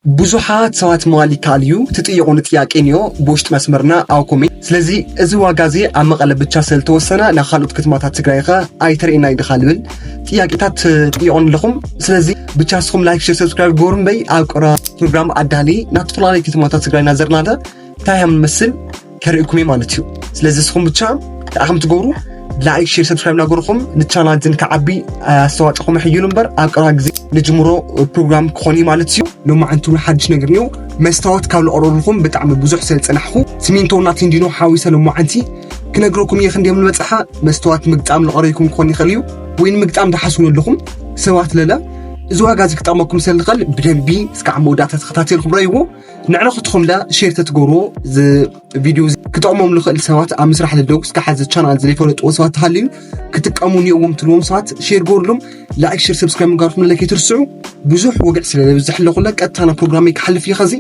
ብዙሓት ሰባት ምባል ይከኣል እዩ ትጥይቑኒ ጥያቄ እኒኦ ብውሽጢ መስመርና ኣብ ኮሜንት። ስለዚ እዚ ዋጋ እዚ ኣብ መቐለ ብቻ ስለዝተወሰነ ናብ ካልኦት ከተማታት ትግራይ ኸ ኣይተርእየና እዩ ድኻ ልብል ጥያቄታት ትጥይቑኒ ኣለኹም። ስለዚ ብቻ ንስኹም ላይክ፣ ሼር፣ ሰብስክራይብ ግበሩ እምበይ ኣብ ቀረባ ፕሮግራም ኣዳሊ ናብ ዝተፈላለዩ ከተማታት ትግራይ እናዘርና እንታይ ከም ንመስል ከርእየኩም እየ ማለት እዩ። ስለዚ ንስኹም ብቻ እንታይ ከም ትገብሩ ላይክ፣ ሼር፣ ሰብስክራይብ እናገበርኩም ንቻናል ዝን ክዓቢ ኣስተዋፅኦኹም ሕይሉ እምበር ኣብ ቀረባ ግዜ ንጅምሮ ፕሮግራም ክኾን እዩ ማለት እዩ። ሎማዓንቲ እውን ሓድሽ ነገር እኒኦ መስታወት ካብ ዝቐረብኩም ብጣዕሚ ብዙሕ ስለ ዝፀናሕኩ ስሚንቶ እና ቴንዲኖ ሓዊሰ ሎማዓንቲ ክነግረኩም እየ ክንደይ ከም ዝበፅሓ። መስታወት ምግጣም ዝቐረብኩም ክኾን ይኽእል እዩ ወይ ንምግጣም ትሓስቡ ኣለኹም ሰባት ለለ እዚ ዋጋ እዚ ክጠቕመኩም ስለ ዝኽእል ብደንቢ እስካዕ መወዳእታ ተኸታተልኩም ረእይዎ። ንዕለኽትኹም ለ ሼር ተትገብርዎ እዚ ቪድዮ እዚ ክጠቕሞም ዝኽእል ሰባት ኣብ ምስራሕ ለደው እስካዕ ሐዚ ቻናል ዘይፈለጥዎ ሰባት ተሃልዩ ክጥቀሙ እኒኦዎም ትብልዎም ሰባት ሼር ገበርሎም። ላይክ፣ ሼር፣ ሰብስክራይብ ምግባርኩም ለለ ከይትርስዑ። ብዙሕ ወግዒ ስለ ዘብዝሕ ኣለኹ ለ ቀጥታ ናብ ፕሮግራመይ ክሓልፍ እየ። ኸዚ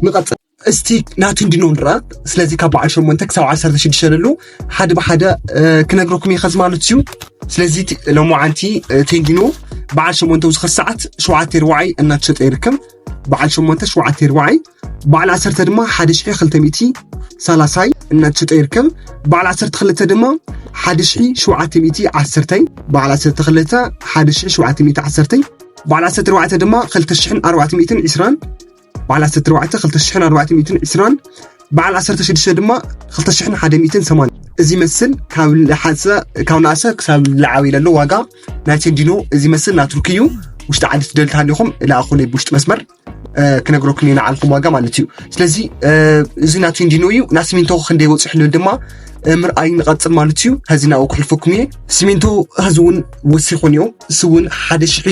ንቐፅል። እስቲ ናቲ እንዲኖ ንርኣ። ስለዚ ካብ በዓል ሸሞንተ ክሳብ ዓሰርተ ሽዱሽተ ለሉ ሓደ ብሓደ እ፣ ክነግረኩም እየ ኸዚ ማለት እዩ። ስለዚ እቲ ሎማዓንቲ እ፣ ቴንዲኖ በዓል ሸሞንተ ኣብዚ ኸዚ ሰዓት ሸውዓተ ኣርባዓይ እናተሸጠ ይርከብ። በዓል ሸሞንተ ሸውዓተ ኣርባዓይ፣ በዓል ዓሰርተ ድማ ሓደ ሽሕ ክልተ ሚእቲ ሰላሳይ እናተሸጠ ይርከብ። በዓል ዓሰርተ ክልተ ድማ ሓደ ሽሕ ሸውዓተ ሚእቲ ዓሰርተይ፣ በዓል ዓሰርተ ክልተ ሓደ ሽሕ ሸውዓተ ሚእቲ ዓሰርተይ፣ በዓል ዓሰርተ ኣርባዕተ ድማ ክልተ ሽሕን ኣርባዕተ ሚእትን ዕስራን፣ በዓል ዓሰርተ ኣርባዕተ ክልተ ሽሕን ኣርባዕተ ሚእትን ዕስራን፣ በዓል ዓሰርተ ሽዱሽተ ድማ ክልተ ሽሕን ሓደ ሚእትን ሰማንያን። እዚ ይመስል ካብ ልሓሰ ካብ ንኣሰ ክሳብ ልዓቢ ለሎ ዋጋ ናይ ቴንዲኖ እዚ ይመስል። ናትርክ እዩ። ውሽጢ ዓዲ ትደሊ ተሃሊኹም ልኣኹለይ ብውሽጢ መስመር እ፣ ክነግረኩም እየ ንዓልኩም ዋጋ ማለት እዩ። ስለዚ እ፣ እዚ ናቱ እንዲኖ እዩ። ናብ ሲሚንቶ ክንደይ በፂሑ ልብል ድማ እ፣ ምርኣይ ንቐፅል ማለት እዩ። ኸዚ ናብኡ ክሕልፈኩም እየ። ሲሚንቶ ኸዚ እውን ወሲኹ እኒኦ። እሱ እውን ሓደ ሽሒ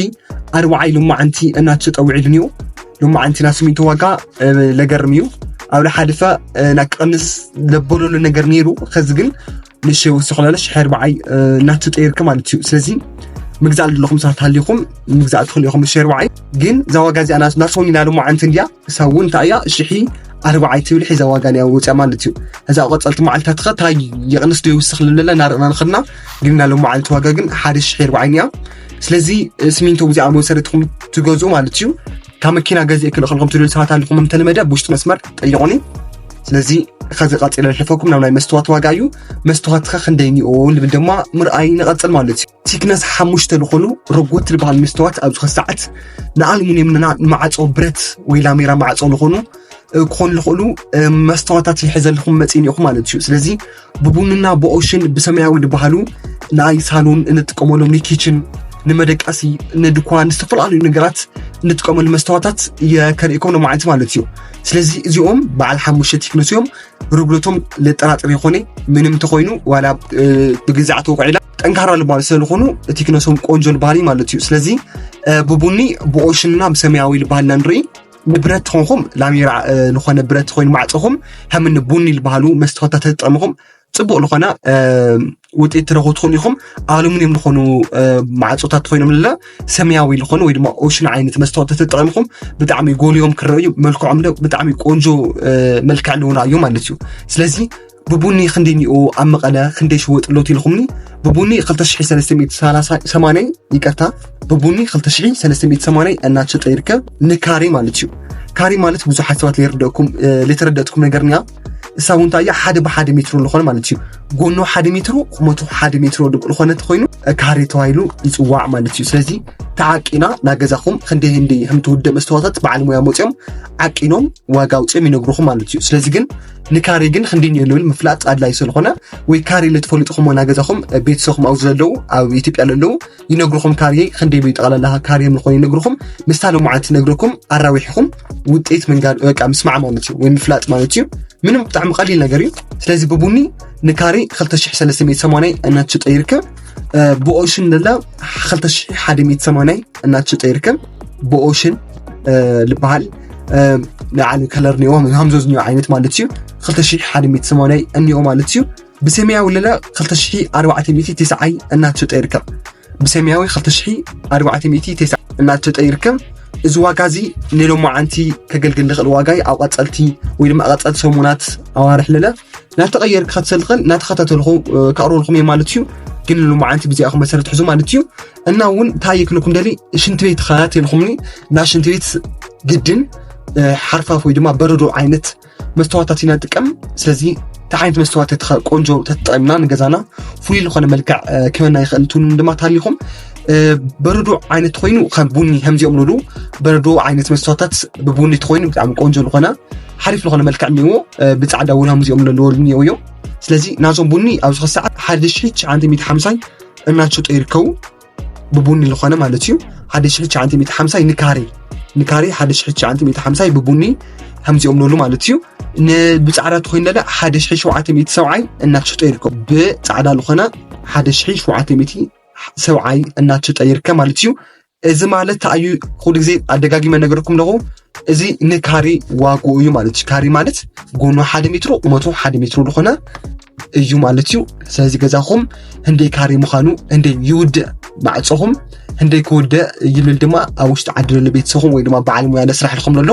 ኣርባዓይ ሎማዓንቲ እናተሸጠ ውዒሉ እኒኦ። ሎማዓንቲ ናብ ሲሚንቶ ዋጋ እ፣ ለገርም እዩ። ኣብ ሓሊፈ እ፣ ናብ ክቐንስ ለበለሉ ነገር ነይሩ። ኸዚ ግን ንእሽተይ ወሲኹ ለለ ሽሕ ኣርባዓይ እ፣ እናተሸጠ ይርከብ ማለት እዩ። ስለዚ ምግዛእ ዘለኹም ሰባት ሃሊኹም ምግዛእ ትኽእሉ ኢኹም። ሽሕ ኣርባዓይ ግን እዛ ዋጋ እዚኣ ናስ ናሶኒ ናሉ መዓንቲ እንድያ እሳ እውን እንታይ እያ ሽሒ ኣርባዓይ ትብል ሒዛ ዋጋ ንያ ወፅያ ማለት እዩ። እዛ ኣብ ቀፀልቲ መዓልታት ኸ እንታይ ይቕንስ ዶ ይውስኽ ልብለለ እናርኣና ንኽድና ግን ናሉ መዓልቲ ዋጋ ግን ሓደ ሽሕ ኣርባዓይ እያ። ስለዚ እ፣ ስሚንቶ ብዚኣ መሰረትኩም ትገዝኡ ማለት እዩ። ካብ መኪና ገዚእ ክልእኸልኩም ትደልዩ ሰባት ኣለኹም እንተለመደ ብውሽጢ መስመር ጠይቑኒ። ስለዚ ኸዚ ቀፂለ ልሕፈኩም ናብ ናይ መስተዋት ዋጋ እዩ። መስተዋት ኸ ክንደይ እኒኦ ልብል ድማ ምርኣይ ንቐፅል ማለት እዩ። ቲክነስ ሓሙሽተ ዝኾኑ ረጎት ዝበሃል መስተዋት ኣብዚ ኸዚ ሰዓት ንኣሉሚንየም ንና ንማዕፆ ብረት ወይ ላሜራ ማዕፆ ዝኾኑ እ፣ ክኾኑ ዝኽእሉ እ፣ መስተዋታት ይሕዘልኩም መፂእ እኒኦኹም ማለት እዩ። ስለዚ ብቡንና ብኦሽን ብሰማያዊ ዝበሃሉ ንኣይ ሳሎን እንጥቀመሎም ንኪችን ንመደቀሲ ንድኳን ዝተፈላለዩ ነገራት እንጥቀመሉ መስተዋታት የከርእኩም ሎማዓንቲ ማለት እዩ። ስለዚ እዚኦም በዓል ሓሙሽተ ቲክነስ እዮም። ርጉረቶም ለጠራጥር ይኾነ ምንም እንተኾይኑ ዋላ እ፣ ብግዛዕ ተወቂዕላ ጠንካራ ልባሉ ስለ ዝኾኑ ቲክነሶም ቆንጆ ልባህል ማለት እዩ። ስለዚ እ፣ ብቡኒ ብኦሽንና ብሰማያዊ ልባህልና ንርኢ። ንብረት ትኾንኩም ላሜራ እ፣ ዝኾነ ብረት ኮይኑ ማዕፀኹም ከምኒ ቡኒ ልባህሉ መስተዋታት ተጠቐምኹም ፅቡቕ ዝኾነ እ፣ ውጤት ትረኽቡ ትኾኑ ኢኹም። ኣሉሚኒየም ዝኾኑ እ፣ ማዕፆታት ኮይኖም ለለ ሰማያዊ ዝኾኑ ወይ ድማ ኦሽን ዓይነት መስተዋታት ተጠቐምኹም ብጣዕሚ ጎልዮም ክረኣዩ መልክዖም ለ ብጣዕሚ ቆንጆ እ፣ መልክዕ ኣለውና እዩ ማለት እዩ። ስለዚ ብቡኒ ክንደይ እኒኦ ኣብ መቐለ ክንደይ ሽወጥ ኣሎ ኢልኩምኒ? ብቡኒ ክልተ ሽሕ ሰለስተ ሚእቲ ሰላሳ ሰማንያ ይቅርታ፣ ብቡኒ ክልተ ሽሕ ሰለስተ ሚእቲ ሰማንያ እናተሸጠ ይርከብ ንካሬ ማለት እዩ። ካሬ ማለት ብዙሓት ሰባት ለይርደእኩም እ፣ ለይተረደእትኩም ነገር እኒያ እሳ እውን እንታይ እያ ሓደ ብሓደ ሜትሮ ዝኾነ ማለት እዩ። ጎኖ ሓደ ሜትሮ ቁመቱ ሓደ ሜትሮ ዝኾነ ተኾይኑ እ፣ ካሬ ተባሂሉ ይፅዋዕ ማለት እዩ። ስለዚ ተዓቂና ናብ ገዛኹም ክንደይ ህንዲ ከም ትውደእ መስተዋታት በዓል ሞያ መፅኦም ዓቂኖም ዋጋ ኣውፅኦም ይነግሩኹም ማለት እዩ። ስለዚ ግን ንካሬ ግን ክንደይ እኒኦ ልብል ምፍላጥ ኣድላይ ስለኾነ ወይ ካሬ ለትፈልጥኹም ናብ ገዛኹም እ፣ ቤተሰብኹም ኣብ ዘለዉ ኣብ ኢትዮጵያ ለለዉ ይነግሩኹም ካሬ ክንደይ ብጠቕላላ ካሬ ምኾኑ ይነግሩኹም። ምስታ ሎማዓንቲ ነግረኩም ኣራዊሕኹም ውጤት ምንጋር በቃ ምስማዕ ማለት እዩ ወይ ምፍላጥ ማለት እዩ። ምንም ብጣዕሚ ቀሊል ነገር እዩ። ስለዚ ብቡኒ ንካሬ ክልተ ሽሕ ሰለስተ ሚእቲ ሰማንያ እናተሸጠ ይርከብ። እ፣ ብኦሽን ለላ ክልተ ሽሕ ሓደ ሚእቲ ሰማንያ እናተሸጠ ይርከብ። ብኦሽን እ፣ ልበሃል እ፣ ንዓሊ ከለር እኒኦ ሃምዞዝ እኒኦ ዓይነት ማለት እዩ። ክልተ ሽሕ ሓደ ሚእቲ ሰማንያ እኒኦ ማለት እዩ። ብሰማያዊ ለለ ክልተ ሽሕ ኣርባዕተ ሚእቲ ተስዓይ እናተሸጠ ይርከብ። ብሰማያዊ ክልተ ሽሕ ኣርባዕተ ሚእቲ ተስዓይ እናተሸጠ ይርከብ። እዚ ዋጋ እዚ ንሎማዓንቲ ከገልግል ዝኽእል ዋጋ እዩ። ኣብ ቀፀልቲ ወይ ድማ ቀፀልቲ ሰሙናት ኣዋርሕ ለለ ናተቐየር ክኸትሰል ዝኽእል እናተኸታተልኹ እ፣ ከቕርበልኩም እየ ማለት እዩ። ግን ንሎማዓንቲ ብዚኣኹም መሰረት ሕዙ ማለት እዩ። እና እውን እንታይ ይክልኩም ደሊ ሽንቲ ቤት ኸናት ኢልኩምኒ ናብ ሽንቲ ቤት ግድን ሓርፋፍ ወይ ድማ በረዶ ዓይነት መስተዋታት ኢና ንጥቀም። ስለዚ እቲ ዓይነት መስተዋት ቆንጆ ተጠቂምና ንገዛና ፍሉይ ዝኾነ መልክዕ ክበና ይኽእል ትብሉን ድማ ታሊኹም። በረዶ ዓይነት ኮይኑ ከም ቡኒ ከምዚኦም ልሉ በረዶ ዓይነት መስተዋታት ብቡኒ ተኮይኑ ብጣዕሚ ቆንጆ ዝኾነ ሓሪፍ ዝኾነ መልክዕ እኒዎ። ብፃዕዳ እውን ከምዚኦም ልሉ እኒዎ እዮም። ስለዚ ናዞም ቡኒ ኣብዚ ሰዓት ሓደ ሺሕ ትሽዓተ ሚእቲ ሓምሳይ እናተሸጡ ይርከቡ። ብቡኒ ዝኾነ ማለት እዩ። ሓደ ሺሕ ትሽዓተ ሚእቲ ሓምሳይ ንካሬ ንካሬ ሓደ ሺሕ ትሽዓተ ሚእቲ ሓምሳይ ብቡኒ ከምዚኦም ልሉ ማለት እዩ። ብፃዕዳ ተኮይኑ ለለ ሓደ ሺሕ ሸውዓተ ሚእቲ ሰብዓይ እናተሸጡ ይርከቡ። ብፃዕዳ ዝኾነ ሓደ ሺሕ ሸውዓተ ሚእቲ ሰብዓይ እናተሸጠ ይርከብ ማለት እዩ። እዚ ማለት ተኣዩ ኩሉ ግዜ ኣደጋጊመ ነገርኩም ኣለኹ። እዚ ንካሬ ዋግኡ እዩ ማለት እዩ። ካሬ ማለት ጎኑ ሓደ ሜትሮ ቁመቱ ሓደ ሜትሮ ዝኾነ እዩ ማለት እዩ። ስለዚ ገዛኹም ህንደይ ካሬ ምዃኑ ህንደይ ይውድእ ማዕፆኹም ህንደይ ክውድእ ይብል ድማ ኣብ ውሽጢ ዓዲ ዘሎ ቤተሰብኹም ወይ ድማ በዓል ሙያ ለስራሕ ልኹም ዘሎ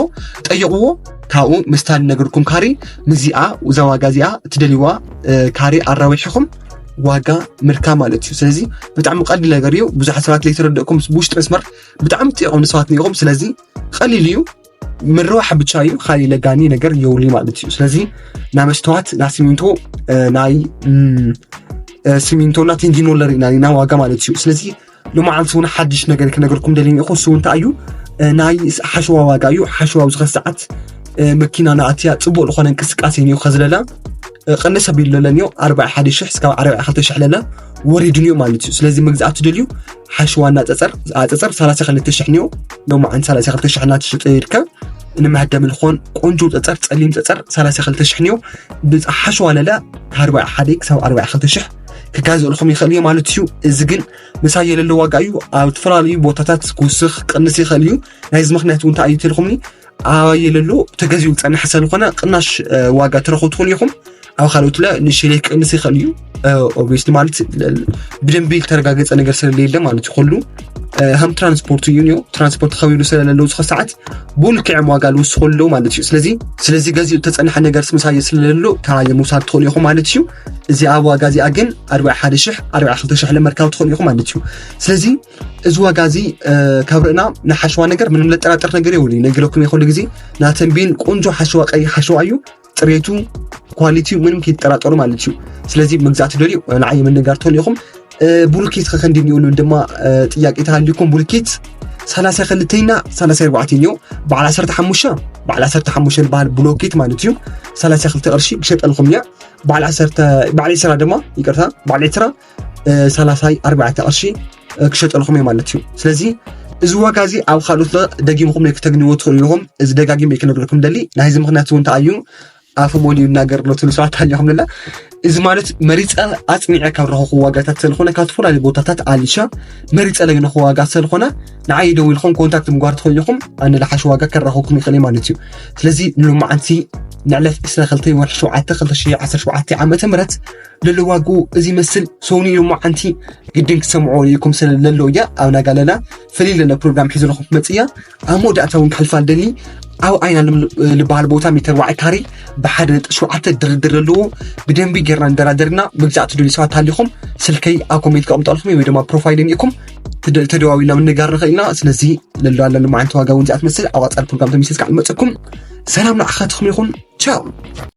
ጠይቕዎ። ካብኡ ምስታ ነገርኩም ካሬ ምዚኣ እዛ ዋጋ እዚኣ ትደልይዋ ካሬ ኣራዊሕኹም ዋጋ ምርካብ ማለት እዩ። ስለዚ ብጣዕሚ ቀሊል ነገር እዩ። ብዙሓት ሰባት ዘይተረደእኩም ብውሽጢ መስመር ብጣዕሚ ትኢኹም ንሰባት ንኢኹም። ስለዚ ቀሊል እዩ። ምርባሕ ብቻ እዩ። ካሊ ለጋኒ ነገር የውሊ ማለት እዩ። ስለዚ ና መስተዋት ና ሲሚንቶ ናይ ሲሚንቶ ና ቴንዲኖለር ኢና ኢና ዋጋ ማለት እዩ። ስለዚ ሎማዓንቲ እውን ሓድሽ ነገር ክነገርኩም ደሊኒ ኢኹ። እሱ እንታይ እዩ? ናይ ሓሸዋ ዋጋ እዩ። ሓሸዋ ኣብዚ ኸዚ ሰዓት መኪና ናኣትያ ፅቡቅ ዝኾነ እንቅስቃሴ እዩ ከዝለላ ቅንስ ኣቢሉ ለለንዮ ኣርባዓ ሓደ ሽሕ እስካብ ኣርባዓ ክልተ ሽሕ ለለ ወሪድንዮ ማለት እዩ። ስለዚ መግዛእቲ ደልዩ ሓሸዋና ፀፀር ኣፀፀር ሰላሳ ክልተ ሽሕ ንዮ ሎማዓን ሰላሳ ክልተ ሽሕ እናተሸጠ ይርከብ። ንመሃደሚ ዝኾን ቆንጆ ፀፀር ፀሊም ፀፀር ሰላሳ ክልተ ሽሕ ንዮ ብሓሸዋ ለለ ኣርባዓ ሓደ ክሳብ ኣርባዓ ክልተ ሽሕ ክጋዘእልኩም ይኽእል እዩ ማለት እዩ። እዚ ግን ምሳየ ለሎ ዋጋ እዩ። ኣብ ዝተፈላለዩ ቦታታት ክውስኽ ቅንስ ይኽእል እዩ። ናይዚ ምክንያት እውን እንታይ እዩ ተልኹምኒ ኣባየ ለሎ ተገዚኡ ዝፀንሐ ስለዝኾነ ቅናሽ ዋጋ ትረኽቡ ትኽእሉ ኢኹም። ኣብ ካልኦት ለ ንሽሌ ቅንስ ይኽእል እዩ። ኦብስ ማለት ብደንቢ ዝተረጋገፀ ነገር ስለሌለ ማለት እዩ። ኩሉ ከም ትራንስፖርት እዩ። ትራንስፖርት ከቢዱ ስለለለው ዝኸ ሰዓት ብልክዕም ዋጋ ልውስኹ ኣለዉ ማለት እዩ። ስለዚ ስለዚ ገዚኡ ተፀንሐ ነገር ስምሳየ ስለለሎ ተራየ ምውሳድ ትኽእሉ ኢኹም ማለት እዩ። እዚ ኣብ ዋጋ እዚኣ ግን ኣርባዓ ሓደ ሽሕ ኣርባዓ ክልተ ሽሕ ለመርካብ ትኽእሉ ኢኹም ማለት እዩ። ስለዚ እዚ ዋጋ እዚ ካብ ርእና ንሓሸዋ ነገር ምንም ለጠራጠር ነገር የብሉ። ነግረኩም የኹሉ ግዜ ናተንቢን ቆንጆ ሓሸዋ ቀይ ሓሸዋ እዩ። ፅሬቱ ኳሊቲው ምንም ከይትጠራጠሩ ማለት እዩ። ስለዚ መግዛእቲ ደልዩ ንዓይ ምንጋር ትኽእሉ ኢኹም። ብሉኬት ከከንዲ ንብሉ ድማ ጥያቄ ተሃልዩኩም ብሉኬት ሰላሳ ክልተ ኢና ሰላሳ ኣርባዕተ እዩ። በዓል ዓሰርተ ሓሙሽተ በዓል ዓሰርተ ሓሙሽተ ዝበሃል ብሎኬት ማለት እዩ። ሰላሳ ክልተ ቅርሺ ክሸጠልኩም እያ። በዓል ዓሰርተ በዓል ዕስራ ድማ ይቅርታ በዓል ዕስራ ሰላሳ ኣርባዕተ ቅርሺ ክሸጠልኩም እየ ማለት እዩ። ስለዚ እዚ ዋጋ እዚ ኣብ ካልኦት ደጊምኩም ናይ ክተግንዎ ትኽእሉ ኢኹም። እዚ ደጋጊመ ክነግረኩም ደሊ ናይዚ ምክንያት እውን እንታይ እዩ ኣፉ ሞሊኡ ይናገር ኣሎ ትብሉ ሰባት ኣለኹም ንላ። እዚ ማለት መሪፀ ኣፅኒዐ ካብ ረኸኹ ዋጋታት ስለዝኾነ ካብ ዝተፈላለዩ ቦታታት ኣሊሻ መሪፀ ለግነኹ ዋጋ ስለዝኾነ ንዓይ ደው ኢልኩም ኮንታክት ምግባር ትኽእሉ ኢኹም። ኣነ ዝሓሸ ዋጋ ከራኸብኩም ይኽእል ማለት እዩ። ስለዚ ንሎማዓንቲ ንዕለት ዕስራ ክልተ ወርሒ ሸውዓተ ክልተ ሽሕ ዓሰርተ ሸውዓተ ዓመተ ምህረት ለሎ ዋግኡ እዚ ይመስል። ሶኒ ሎማዓንቲ ግድን ክሰምዖ ኢልኩም ስለ ለሎ እያ ኣብ ናጋለላ ፍልይ ለለ ፕሮግራም ሒዘ ለኹም ክመፅእ እያ። ኣብ መወዳእታ እውን ክሕልፋ ደሊ ኣብ ዓይና ልም- ልበሃል ቦታ ሜተር ዋዓይ ካሬ ብሓደ ነጥቢ ሸውዓተ ድርድር ኣለዎ። ብደንቢ ጌርና ንደራደርና መግዛእቲ ደልዩ ሰባት ሃሊኹም ስልከይ ኣብ ኮሜንት ከቕምጠልኩም ወይ ድማ ፕሮፋይል ኒእኩም ተደ- ተደዋዊልና ምንጋር ንኽእል ኢና። ስለዚ ለሎ ኣለሉ መዓልቲ ዋጋ እውን እዚኣ ትመስል ኣብ ቀፃሊ ፕሮግራም ተሚሰስካ ንመፀኩም። ሰላም ንዓኻትኩም ይኹን። ቻው።